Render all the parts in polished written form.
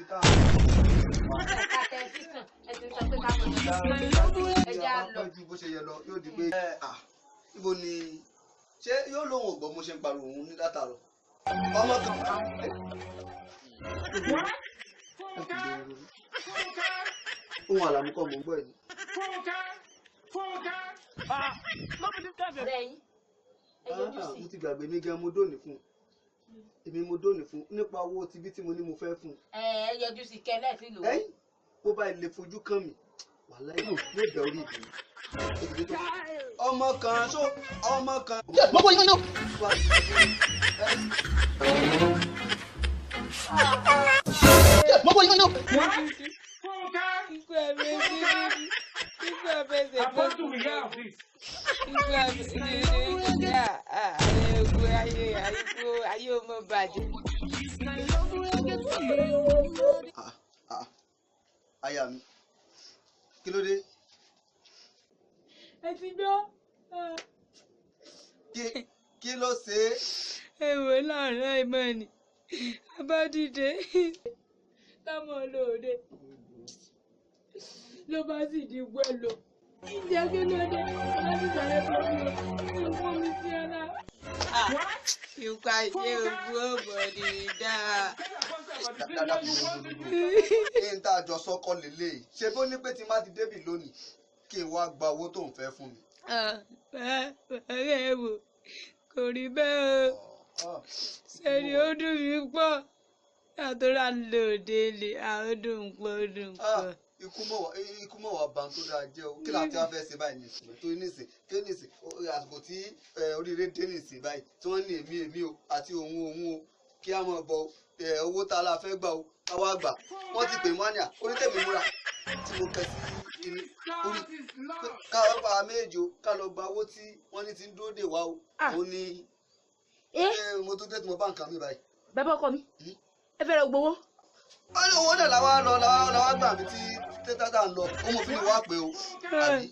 tá Ẹ̀ka tẹlifíṣàn ẹ ti sọ pé ká mọ̀ ẹ jẹ́ á lọ. a ju bó ṣe yẹ lọ yóò di pé ibo ni ṣé yóò lóun ò gbọ́ mo ṣe ń pariwo òun ní látàrọ ọmọ kan. Ohun àlàmú kọ́ mò ń gbọ́ yìí. Ọ̀rẹ́ yín ẹ yọjú sí. Mo ti gbàgbé mi gan mo dóòní fún èmi mo dóòní fún nípa owó tibí tí mo ní mo fẹ́ fún. Ẹ yọjú sí kẹlẹ́ sí lò. Ẹ̀yìn bó bá ilé fojú kàn mí wàhálà yóò bẹ orí ìdùnnú. Ọmọ kan ṣó ọmọ kan. Gbogbo yín náà. Gbogbo yín náà. Aya mi, kí ló dé? Ẹ ti gbọ́. Kí ló ṣe é? Èwo láàárọ̀ ìmọ̀ ni a bá dìde kámọ́ lóde ló bá sì di wẹ́lò. Ǹjẹ́ kí ló dé? Láti sàlẹ̀ fún mi ò fún mi sí ọlá. Ikú ayé ògùn òbòdì dáa. Dáadáa kò ní kí n tá a jọ sọkọ lélẹ̀ ṣe bó ní pé tí má ti débì lónìí kí n wá gba owó tó ń fẹ́ fún mi. Bàbá ẹ wò kò rí bẹ́ẹ̀ o, ṣe ni ó dùn mí pọ̀ àtúrà lòdì lè àwọn dùn pọ̀ dùn pọ̀. Ikú mọ̀ wá ban tó dáa jẹ́ o, kí láti wá fẹ́ ṣe báyìí nìsín tó nísìn kí nísìn àsìkò tí oríire dé nìsín báyìí tí wọ́n ní èmi èmi o àti òun òun o kí á mọ̀ bọ̀ owó tá a la fẹ́ gbà o ká wá gbà wọ́n ti pè mọ́ àníyàn onítẹ̀mí múra tí mo kẹ sí kíní orí ká wá pa méjì o ká lọ gba owó tí wọ́n ní ti ń dúró dè wá o ó ní mo tún dé tí mo bá nǹkan mi báyìí. Bàbá ọkọ mi ẹ fẹ́ lọ gbowó. Wọ́n ní owó náà làwa lọ làwa gbà mí tí tẹ́tà ń lọ ó mo fi ní wá pé o àbí.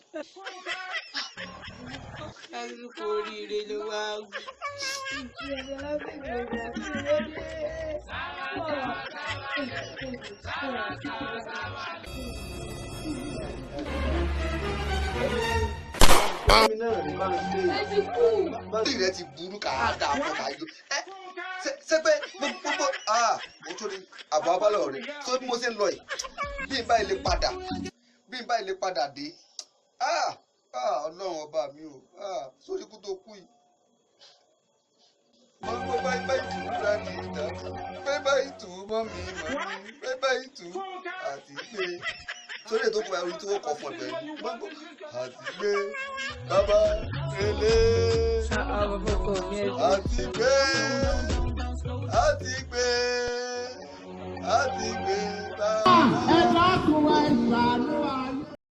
Lásìkò oríire ló wá wù. Ẹ ti kú. Orí rẹ ti burú ká dáa fún ká yó. Ẹ ṣe pé gbogbo mo tó ní àbọ̀ abálọ̀ rẹ̀ tó bí mo ṣe ń lọ yìí bí n bá ilé padà bí n bá ilé padà dé Ọlọ́run ọba mi o sórí kú tó kú yìí. Mọ báyìí báyìí tù dáàdì dáàdì báyìí báyìí tù mọ́mí mọ́mí báyìí báyìí tù àti pé sórí ètò ìkúra orí tí wọ́n kọ fún ẹgbẹ́ yìí gbogbo àti pé bàbá rẹlẹ̀ àti pé àti pé àti pé bàbá. Ẹ dákun ẹ ṣàánú.